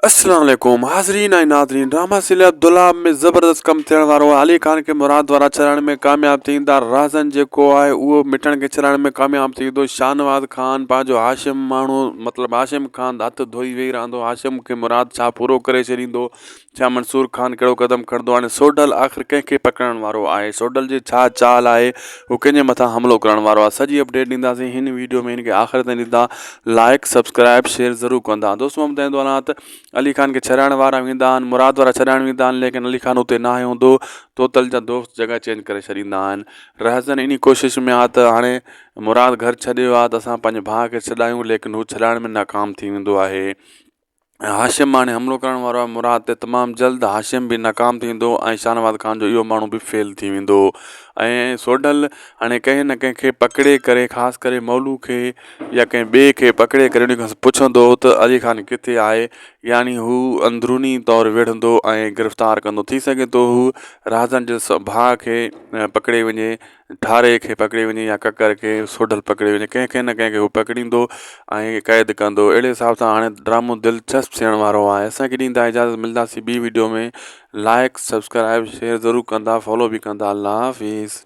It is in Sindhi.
السلام عليڪم حاضرين ۽ ناظرين ڊراما سلسلي عبدالله ۾ زبردست ڪم ٿيڻ وارو آهي علي خان کي مراد وارا ڇڏائڻ ۾ ڪامياب ٿيندا رازن جيڪو آهي اهو مٽڻ کي ڇڏائڻ ۾ ڪامياب ٿي ويندو شاهنواز خان پنهنجو هاشم ماڻهو مطلب هاشم خان هٿ ڌوئي ويهي رهندو هاشم کي مراد ڇا پورو ڪري ڇڏيندو ڇا منصور خان ڪهڙو قدم کڻندو هاڻي سوڍل آخر ڪنهن کي پڪڙڻ وارو آهي سوڍل جي ڇا چال آهي هو ڪنهن جي مٿان حملو ڪرڻ وارو آهي سڄي اپڊيٽ ڏينداسين هن ويڊيو ۾ هن کي آخر تائين ڏيندا لائڪ سبسڪرائب شيئر ضرور ڪندا دوستو مان ٻڌائيندو هلان ته علي خان کي ڇڏائڻ وارا ويندا آهن مراد وارا ڇڏائڻ ويندا آهن ليڪن علي خان اتي ناهي هوندو توتل جا دوست جڳهه چينج ڪري ڇڏيندا آهن رهزن انهي ڪوشش ۾ آ ته هاڻي مراد گهر ڇڏي ويو آ ته اسان پنهنجي ڀاء کي ڇڏايون ليڪن هو ڇڏائڻ ۾ ناڪام ٿي ويندو آهي هاشم هاڻي حملو ڪرڻ وارو آهي مراد تي تمام جلد هاشم به ناڪام ٿيندو ۽ شاهنواز خان جو اهو ماڻهو به فيل ٿي ويندو ۽ سوڍل هاڻي ڪنهن نه ڪنهن کي پڪڙي ڪري خاص ڪري مولو کي يا ڪنهن ٻئي کي پڪڙي ڪري ان کان پڇندو ته علي خان ڪٿي آهي يعني هو اندروني طور وڙهندو ۽ گرفتار ڪندو ٿي سگهي ٿو هو رازن جي ڀاء کي پڪڙي وڃي ٺاري کي پڪڙي وڃي يا ڪڪر کي سوڍل پڪڙي وڃي ڪنهن کي نه ڪنهن کي هو پڪڙيندو ۽ قيد ڪندو اهڙي حساب سان هاڻي ڊرامو دلچسپ ٿيڻ وارو آهي اسان کي ڏيندا اجازت ملنداسين ٻي ويڊيو ۾ لائڪ سبسڪرائب شيئر ضرور ڪندا فالو به ڪندا الله حافظ.